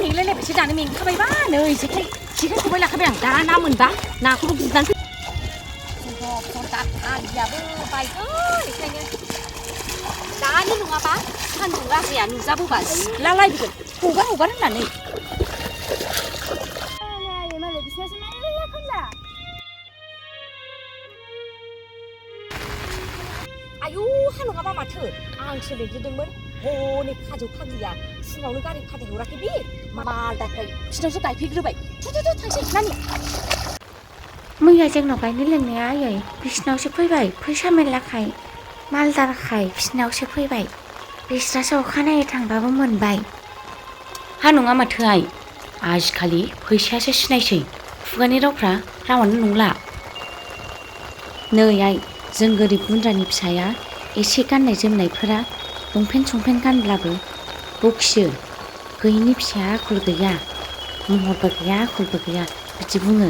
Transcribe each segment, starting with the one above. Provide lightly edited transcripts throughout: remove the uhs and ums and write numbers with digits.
nilai lebih sedang nih minggu kayak mana nih sih kan kau kayak yang dah namun bah nah aku belum nanti sontak aja baik kayaknya dah nih nunggu apa kan nunggu ya nunggu apa bas lalai bikin hugan nih ayo hanu ngapa mater ang sebenarnya honi kajuk kagiya सिङावनो गारि फाथायहराखै बे मालदाखै सिनावसो गायफैग्रोबाय थु थांसै नानि मैया जोंनाव गायनो लिंनाया आयै बिसिनावसो फैबाय फैसा मेरलाखाय मालदारखाय बिसिनावसो फैबाय बिस्रासो अखानायै थांबाबो मोनबाय हा नङा माथो आइ आजिखालि फैसायासो सिनायसै खुगानि रावफ्रा रावानो नंला नै आइ जों गोरिब गुन्द्रानि फिसाया एसे गाननाय जोमनायफोरा लंपेन्ट संपेन्ट गानब्लाबो बखियो गैयिनि फिसाया आखल गैया महरबो गैया आखलबो गैया बिदि बुङो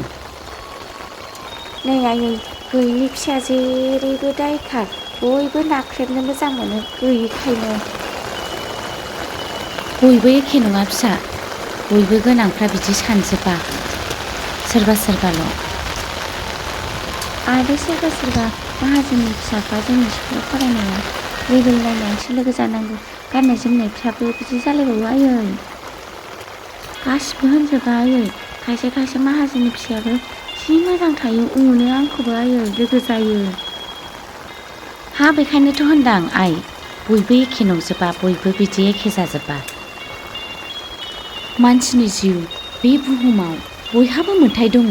नै आयै गैयिनि फिसाया जेरैबो दायखा बयबो नाख्रेबनो मोजां मोनो गैयिखायनो बयबो एखे नङा फिसा बयबो गोनांफ्रा बिदि सानजोबा सोरबाल' आरो सोरबा माहाजोननि फिसाफ्रा जोंनि स्कुलाव फरायनाया लेबेल नायनानैसो लोगो जानांगौ गाननाय जोमनायफ्राबो बिदि जालायबावो आयै गासिबो होनजोबा आयै खायसे माहाजोननि फिसायाबो जि मोजां थायो अनो आंखौबो आयै लोगो जायो हा बेखायनोथ' होनदां आइ बयबो एखे नंजोबा बयबो बिदि एखे जाजोबा मानसिनि जिउ बे बुहुमाव बयहाबो मोनथाय दङ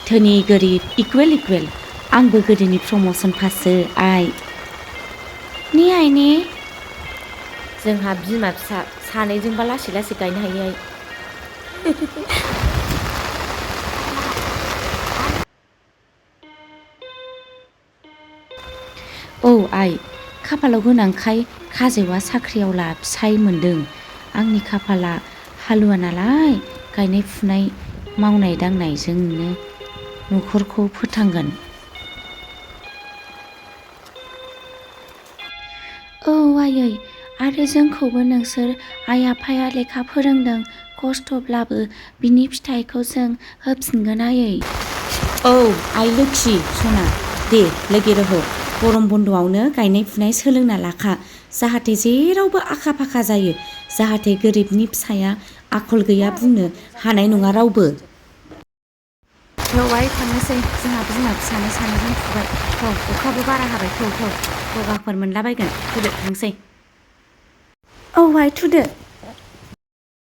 धोनि गोरिब इकुवेल आंबो गोदोनि प्रम'सन पाससो आइ ने आइ ने जोंहा बिमा फिसा सानैजोंबा लासै गायनो हायो आइ औ आइ खाफालाव गोनांखाय खाजेवा साख्रियावला फिसाय मोनदों आंनि खाफाला हालुवा नालाय गायनाय फुनाय मावनाय दांनायजोंनो न'खरखौ फोथांगोन औ आयै आरो जोंखौबो नोंसोर आइ आफाया लेखा फोरोंदों खस्थ'ब्लाबो बिनि फिथाइखौ जों होफिनगोन आयै औ आइ लोखि सना दे लोगो रह गरम बन्द'आवनो गायनाय फुनाय सोलोंना लाखा जाहाथे जेरावबो आखा फाखा जायो जाहाथे गोरिबनि फिसाया आखल गैया बुंनो हानाय नङा रावबो आइ थांनोसै जोंहा बिमा फिसानो सानैजों फुबाय अखाबो बारा हाबाय गगाफोर मोनलाबायगोन थुदो थांसै औ आइ थुदो